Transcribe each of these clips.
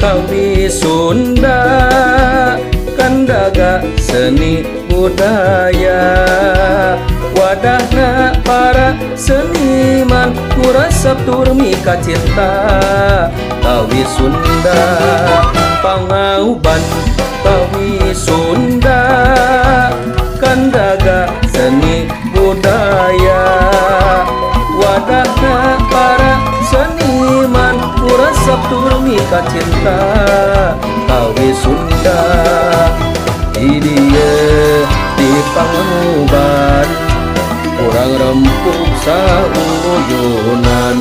Kawi Sunda kandaga seni budaya, wadahna para seniman ku resep tur mikacinta. Kawi Sunda, pangauban kawi Sunda, kandaga seni budaya, wadahna para seniman ku resep tur mikacinta. Kawi Sunda. Di dieu di Pangauban urang rempug sauyunan,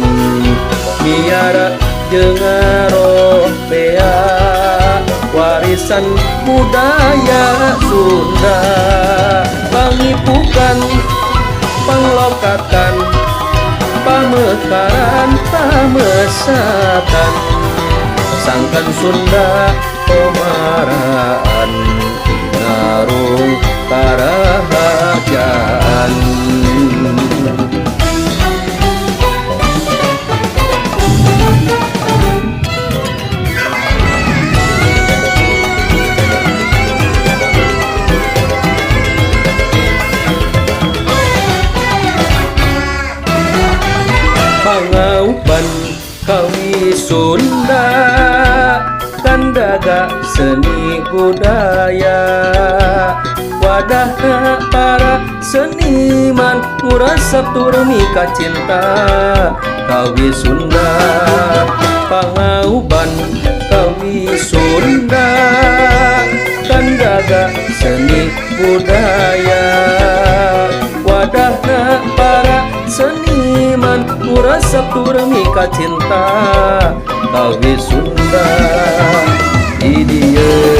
miara jeung ngaropea warisan budaya Sunda. Pangipukan, panglokatan, pamekaran, pamesatan, sangkan Sunda komaraan ngarung karahajaan. Pangauban kawi Sunda kandaga seni budaya, wadahna para seniman ku resep tur mikacinta. Kawi Sunda, pangauban kawi Sunda, kandaga seni budaya, wadahna para seniman ku resep tur mikacinta. Kawi Sunda. Di dieu.